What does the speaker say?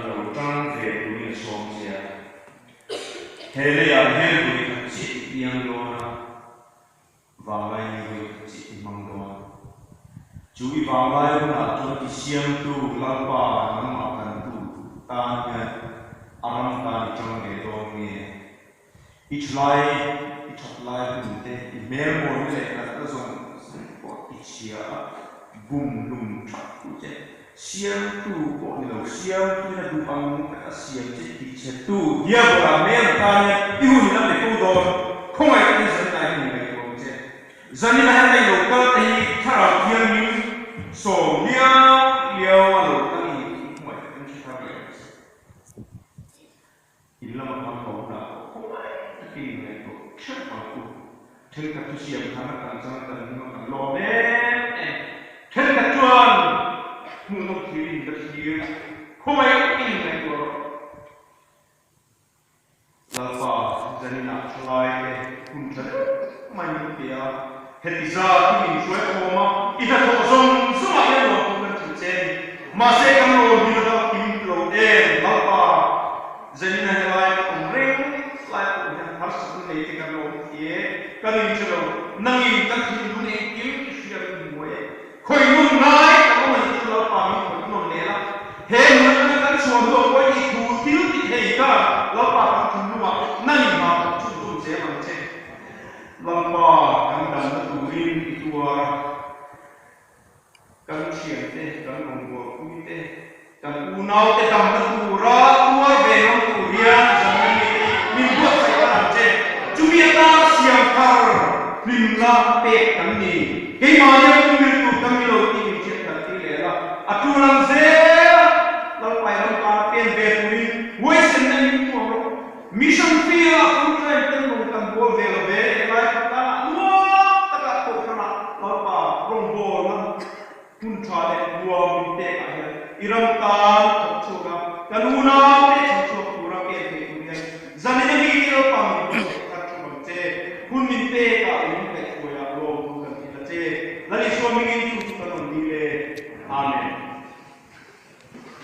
lo tang ve turin a sawm che a. He leiah hian vawi khat chiah i piang dawn a, vanglai ni vawi khat chiah i hmang dawn. Chu i vanglai hunah chuan i siamtu Lalpa nangmah tantu tan hian a ram tan i tang ve dawn nge? I thalai, i that lai hun te, i hmel mawina leh natna zawng zawng pawh i chhia a, bum hlum that tu che, siamtu pawh ni lo, siamtuin a duh ang taka siam che ti chhe tu Diabola hmel tan hian i hun i la pe fo dawn, khawngaih takin zanin ah hian i ngaihtuah ang che. Zanin ah hian hei lo kal te hi thlarau thianghlim sawm liau liau a lo kal i ni tih khawngaih takin hre thar leh ang che. In lama kan haw hunah pawh khawngaih takin in ngaihtuah ṭheuh ang u. Ṭhenkhat chu siam tharna kan chang kan hlim a kan lawm em em. Ṭhenkhat chuan hmuhnawm thil in ka thlir khawngaih takin in ngaihtuah rawh. Lalpa zaninah ṭhalaite hun ṭha deuh mai min pe a, heti zat hi min hruai khawm a, i hnathawh zawng zawngah hian nuam pawh kan thil che a ni. Mahse kan rawn hi lova kim lo em Lalpa zanina helai ka awm reng lai pawh hian harsatna nei te kan lawm thei e, kan inhre lo, nangin kan thinlung engkim i hria min hmu e. Khawih nun ngai kan awm a nih chu Lalpa min khawih nawn leh la, he nun atanga kan chhuah hnuah pawhin i thu thil ti thei kha Lalpa kan thinlungah nangin hna thawk chhunzawm zel ang che. Lalpa kan damna turin i tuar a, kan thiante, kan rawngbawlpui te, kan unaute damna tura tuar ve ngam tur hian zanna mite hi min buatsaih ta ang che. Chumi atan siam thar hlimna pek kan ni. Keimahni a pumbil tur kan ni lo tih min hriat khat tir leh la, a tul ang zel a, Lalpai ram tan pen ve turin huaisenna min thuam rawh. Mission field-ah full time ten rawn kan bawl ve lo ve, helai khawtlangah nuam taka kohhranah Lalpa rawngbawlna hun tha leh nuam min pekah hian i ram tan.